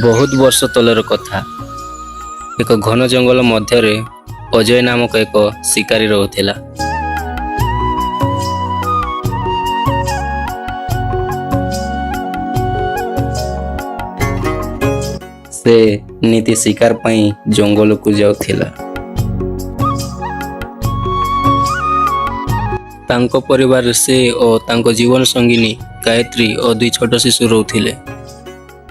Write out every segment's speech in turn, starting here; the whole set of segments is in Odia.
ବହୁତ ବର୍ଷ ତଳର କଥା। ଏକ ଘନ ଜଙ୍ଗଲ ମଧ୍ୟରେ ଅଜୟ ନାମକ ଏକ ଶିକାରୀ ରହୁଥିଲା। ସେ ନିତି ଶିକାର ପାଇଁ ଜଙ୍ଗଲକୁ ଯାଉଥିଲା। ତାଙ୍କ ପରିବାରରେ ସେ ଓ ତାଙ୍କ ଜୀବନ ସଙ୍ଗିନୀ ଗାୟତ୍ରୀ ଓ ଦୁଇ ଛୋଟ ଶିଶୁ ରହୁଥିଲେ।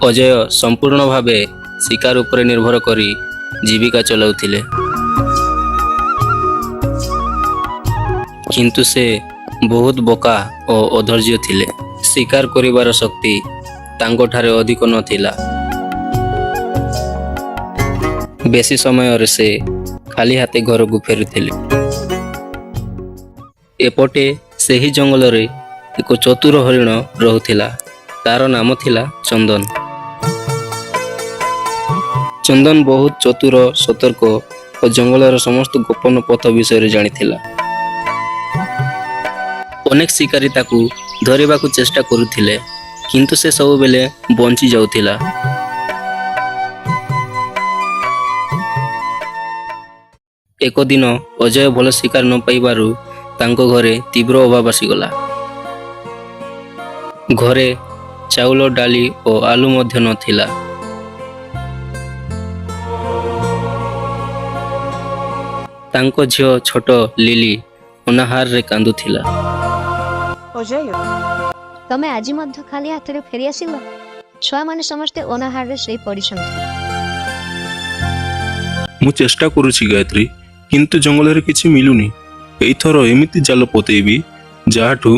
ଅଜୟ ସମ୍ପୂର୍ଣ୍ଣ ଭାବେ ଶିକାର ଉପରେ ନିର୍ଭର କରି ଜୀବିକା ଚଲାଉଥିଲେ। କିନ୍ତୁ ସେ ବହୁତ ବୋକା ଓ ଅଧୈର୍ଯ୍ୟ ଥିଲେ। ଶିକାର କରିବାର ଶକ୍ତି ତାଙ୍କଠାରେ ଅଧିକ ନଥିଲା। ବେଶୀ ସମୟରେ ସେ ଖାଲି ହାତେ ଘରକୁ ଫେରୁଥିଲେ। ଏପଟେ ସେହି ଜଙ୍ଗଲରେ ଏକ ଚତୁର ହରିଣ ରହୁଥିଲା। ତାର ନାମ ଥିଲା ଚନ୍ଦନ। ଚନ୍ଦନ ବହୁତ ଚତୁର, ସତର୍କ ଓ ଜଙ୍ଗଲର ସମସ୍ତ ଗୋପନ ପଥ ବିଷୟରେ ଜାଣିଥିଲା। ଅନେକ ଶିକାରୀ ତାକୁ ଧରିବାକୁ ଚେଷ୍ଟା କରୁଥିଲେ, କିନ୍ତୁ ସେ ସବୁବେଳେ ବଞ୍ଚି ଯାଉଥିଲା। ଏକ ଦିନ ଅଜୟ ଭଲ ଶିକାର ନ ପାଇବାରୁ ତାଙ୍କ ଘରେ ତୀବ୍ର ଅଭାବ ଆସିଗଲା। ଘରେ ଚାଉଳ, ଡାଲି ଓ ଆଳୁ ମଧ୍ୟ ନଥିଲା। ତାଙ୍କ ଝିଅ ଛୋଟ ଲିଲି ଅନାହାରରେ କାନ୍ଦୁଥିଲା। ଅଜୟ, ତମେ ଆଜି ମଧ୍ୟ ଖାଲି ହାତରେ ଫେରି ଆସିଲ? ଛୁଆମାନେ ସମସ୍ତେ ଅନାହାରରେ ଶୋଇ ପଡ଼ିଛନ୍ତି। ମୁଁ ଚେଷ୍ଟା କରୁଛି ଗାୟତ୍ରୀ, କିନ୍ତୁ ଜଙ୍ଗଲରେ କିଛି ମିଳୁନି। ଏଇଥର ଏମିତି ଜାଲ ପତେଇବି ଯାହାଠୁ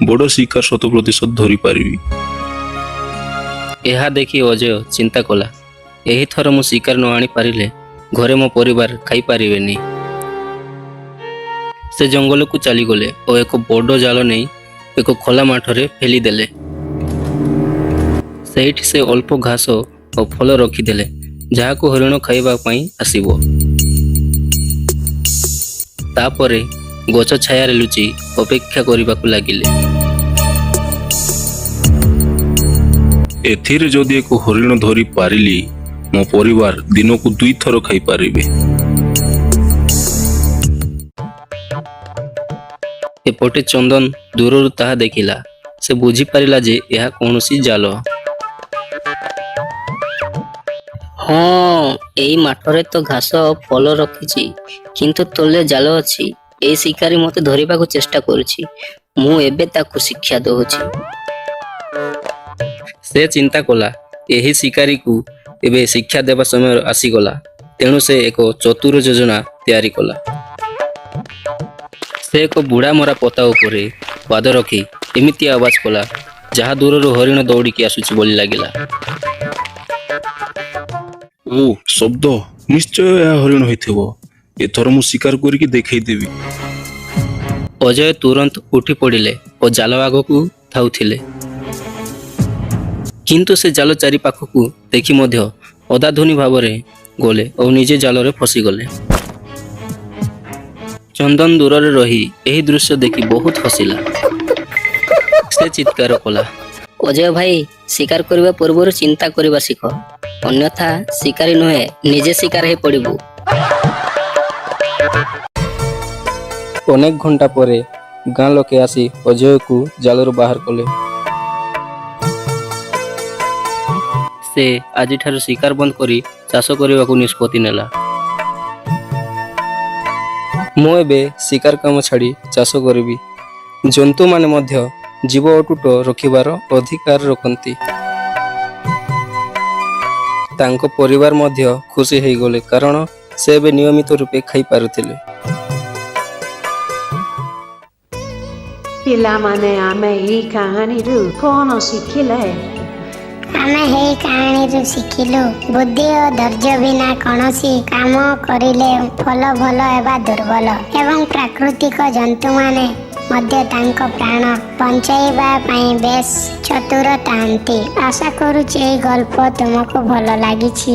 ବଡ଼ ଶିକାର 100% ଧରିପାରିବି। ଏହା ଦେଖି ଅଜୟ ଚିନ୍ତା କଲା, ଏହିଥର ମୁଁ ଶିକାର ନ ଆଣିପାରିଲେ ଘରେ ମୋ ପରିବାର ଖାଇପାରିବେନି। ସେ ଜଙ୍ଗଲକୁ ଚାଲିଗଲେ ଓ ଏକ ବଡ଼ ଜାଲ ନେଇ ଏକ ଖୋଲା ମାଠରେ ଫେଲିଦେଲେ। ସେଇଠି ସେ ଅଳ୍ପ ଘାସ ଓ ଫଳ ରଖିଦେଲେ, ଯାହାକୁ ହରିଣ ଖାଇବା ପାଇଁ ଆସିବ। ତାପରେ ଗଛ ଛାୟାରେ ଲୁଚି ଅପେକ୍ଷା କରିବାକୁ ଲାଗିଲେ। ଏଥିରେ ଯଦି ଏକ ହରିଣ ଧରି ପାରିଲି, ମୋ ପରିବାର ଦିନକୁ ଦୁଇଥର ଖାଇପାରିବେ। ଏପଟେ ଚନ୍ଦନ ଦୂରରୁ ତାହା ଦେଖିଲା। ସେ ବୁଝିପାରିଲା ଯେ ଏହା କୌଣସି ଜାଲ। ହଁ, ଏଇ ମାଠରେ ତ ଘାସ ଓ ଫଳ ରଖିଛି, କିନ୍ତୁ ତଳେ ଜାଲ ଅଛି। ଏଇ ଶିକାରୀ ମତେ ଧରିବାକୁ ଚେଷ୍ଟା କରୁଛି। ମୁଁ ଏବେ ତାକୁ ଶିକ୍ଷା ଦଉଛି। ସେ ଚିନ୍ତା କଲା, ଏହି ଶିକାରୀକୁ ଏବେ ଶିକ୍ଷା ଦେବା ସମୟ ଆସିଗଲା। ତେଣୁ ସେ ଏକ ଚତୁର ଯୋଜନା ତିଆରି କଲା। ସେ ଏକ ବୁଢ଼ା ମରା ପତା ଉପରେ ପାଦ ରଖି ଏମିତି ଆବାଜ କଲା, ଯାହା ଦୂରରୁ ହରିଣ ଦୌଡ଼ିକି ଆସୁଛି ବୋଲି ଲାଗିଲା। ଓ, ଶବ୍ଦ! ନିଶ୍ଚୟ ଏହା ହରିଣ ହୋଇଥିବ। ଏଥର ମୁଁ ଶିକାର କରିକି ଦେଖେଇଦେବି। ଅଜୟ ତୁରନ୍ତ ଉଠି ପଡ଼ିଲେ ଓ ଜାଲ ଆଗକୁ ଧାଉଁଥିଲେ। କିନ୍ତୁ ସେ ଜାଲ ଚାରି ପାଖକୁ ଦେଖି ମଧ୍ୟ ଅଦାଧୁନି ଭାବରେ ଗଲେ ଓ ନିଜେ ଜାଲରେ ଫସିଗଲେ। ଚନ୍ଦନ ଦୂରରେ ରହି ଏହି ଦୃଶ୍ୟ ଦେଖି ବହୁତ ହସିଲା। ସେ ଚିତ୍କାର କଲା, ଅଜୟ ଭାଇ, ଶିକାର କରିବା ପୂର୍ବରୁ ଚିନ୍ତା କରିବା ଶିଖ, ଅନ୍ୟଥା ଶିକାରୀ ନୁହେଁ, ନିଜେ ଶିକାର ହେଇ ପଡ଼ିବୁ। ଅନେକ ଘଣ୍ଟା ପରେ ଗାଁ ଲୋକେ ଆସି ଅଜୟକୁ ଜାଲରୁ ବାହାର କଲେ। ସେ ଆଜିଠାରୁ ଶିକାର ବନ୍ଦ କରି ଚାଷ କରିବାକୁ ନିଷ୍ପତ୍ତି ନେଲା। ମୁଁ ଏବେ ଶିକାର କାମ ଛାଡ଼ି ଚାଷ କରିବି। ଜନ୍ତୁମାନେ ମଧ୍ୟ ଜୀବ ଅଟୁଟ ରଖିବାର ଅଧିକାର ରଖନ୍ତି। ତାଙ୍କ ପରିବାର ମଧ୍ୟ ଖୁସି ହେଇଗଲେ, କାରଣ ସେ ଏବେ ନିୟମିତ ରୂପେ ଖାଇପାରୁଥିଲେ। ପିଲାମାନେ, ଆମେ ଏହି କାହାଣୀରୁ କଣ ଶିଖିଲେ? ଆମେ ଏହି କାହାଣୀରୁ ଶିଖିଲୁ, ବୁଦ୍ଧି ଓ ଧୈର୍ଯ୍ୟ ବିନା କୌଣସି କାମ କରିଲେ ଫଳ ଭଲ ହେବା ଦୁର୍ବଳ ଏବଂ ପ୍ରାକୃତିକ ଜନ୍ତୁମାନେ ମଧ୍ୟ ତାଙ୍କ ପ୍ରାଣ ବଞ୍ଚାଇବା ପାଇଁ ବେଶ ଚତୁର ଥାନ୍ତି। ଆଶା କରୁଛି ଏହି ଗଳ୍ପ ତୁମକୁ ଭଲ ଲାଗିଛି।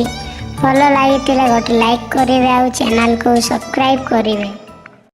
ଭଲ ଲାଗିଥିଲେ ଗୋଟେ ଲାଇକ୍ କରିବେ ଆଉ ଚ୍ୟାନେଲକୁ ସବସ୍କ୍ରାଇବ୍ କରିବେ।